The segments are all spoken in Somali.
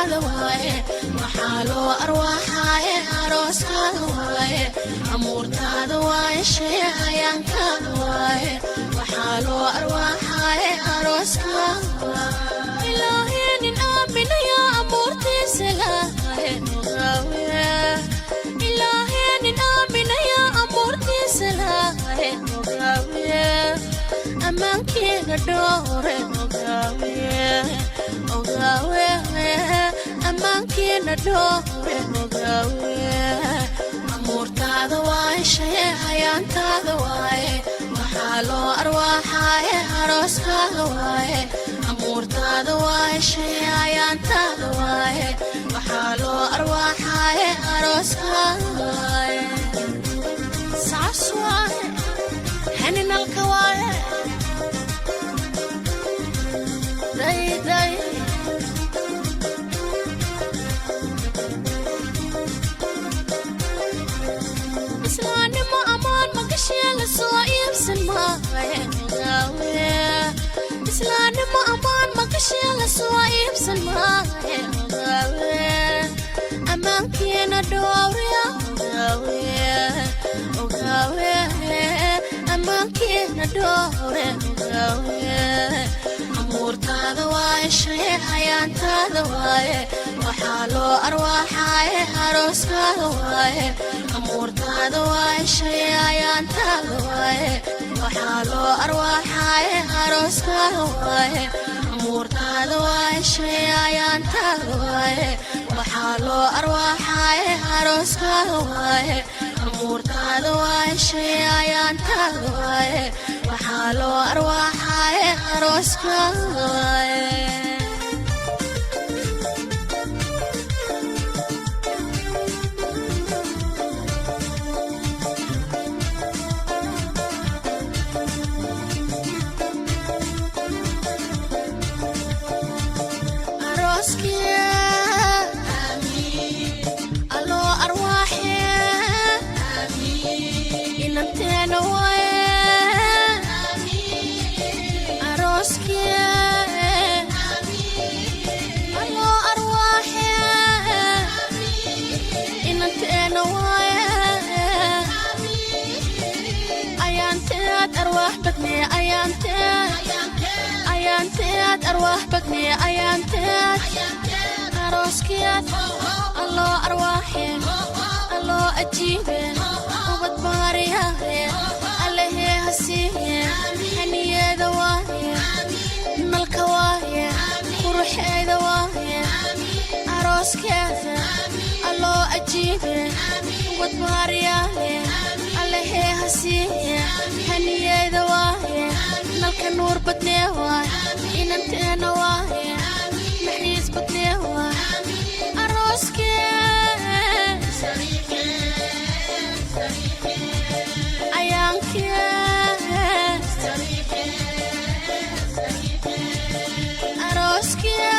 Ayaankaada waaye, waxaa loo arwaaxaaye arooskaada waaye. Amuurtaada waaye shee, ayaankaada waaye, waxaa loo arwaaxaaye arooskaada waaye. Ilaahay nin aaminaya amuurtiisa lahaye ogaawe. Ilaahay nin aaminaya amuurtiisa lahaye ogaawe. Ammaankeena dhoore ogaawe, ogaawe. Ammaankeena dhoore ogaawe. Amuurtaada waaye shee, hayaantaada waaye, waxaa loo arwaaxaaye arooskaada waaye. Amuurtaada waaye shee, hayaantaada waaye, waxaa loo arwaaxaaye arooskaada waaye. Saas waaye, xaninalka waaye. Day day. Islaannimo amaan magashee la soo iibsan maaye ogaawe. Islaannimo amaan magashee la soo iibsan maaye ogaawe. Ammaankeena dhowriya ogaawe, ogaawe. Ammaankeena dhowre ogaawe. Amuurtaada waaye shee, hayaantaada waaye, waxaa loo arwaaxaaye arooskaada waaye. Amuurtaada waaye shee, hayaantaada waaye, waxaa loo arwaaxaaye arooskaada waaye. Amuurtaada waaye shee, hayaantaada waaye, waxaa loo arwaaxaaye arooskaada waaye. Amuurtaada waaye shee, hayaantaada waaye, waxaa loo arwaaxaaye arooskaada waaye. Arooskii alloo arwaaxee inanteena waaye. Arooskii alloo arwaaxee inanteena waaye. Ayaanteed arwaax badnee, ayaanteed, ayaanteed arwaax badnee, ayaanteed. Arooskiyaad alloo arwaaxeen, alloo ajiibeen, ubad baariyahe allehee hasiiye. Haniyeeda waaye, nalka waaye, quruxeeda waaye. Arooskeeda alloo ajiibeen, ubad baariyahe allehee hasiiye. Haniyeeda waaye, nalka nuur badnee waay, inanteena waaye, naxariis badnee waay. Arooskee ayaankee arooskee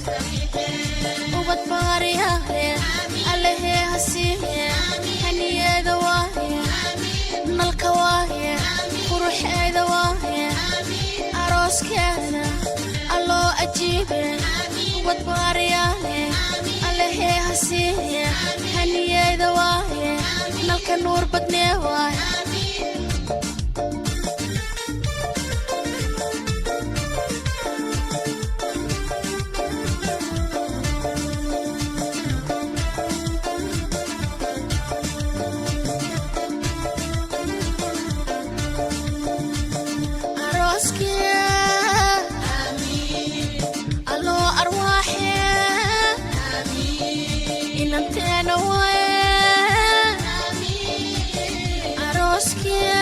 ayaankee ubad baariyahe allehee hasiiye. Haniyeeda waaye, nalka waaye, quruxeeda waaye. Arooskeeda alloo ajiibe, ubad baariyaale allehee hasiiye. Haniyeeda waaye, nalka nuur badnee waaye. Arooskii alloo arwaaxee inanteena waaye. Arooskii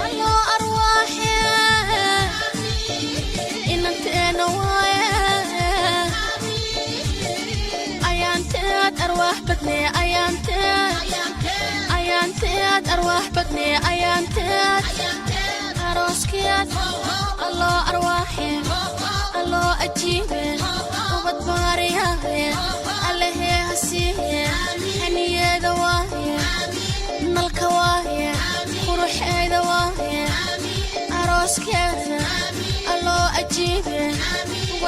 alloo arwaaxee inanteena waaye. Ayaanteed arwaax badnee, ayaanteed, ayaanteed arwaax badnee, ayaanteed. Arooskiyaad alloo arwaaxee, alloo ajiibeen, ubad baariyahe allehee hasiiye. Haniyeeda waaye.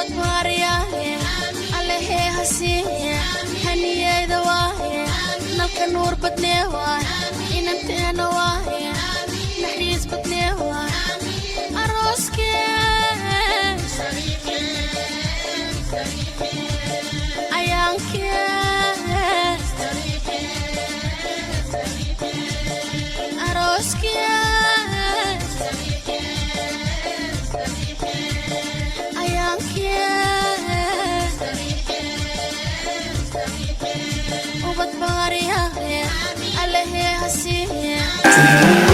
Ubad baariyaaye, Allahee ha siiye. Haniyeyda waaye, nalka nuur badnee waay. Inanteena waaye, naxariis badnee waay. Arooskee, ayaankee, arooskee, ayaankee. Ubad baariyaaye, Allahee ha siiye.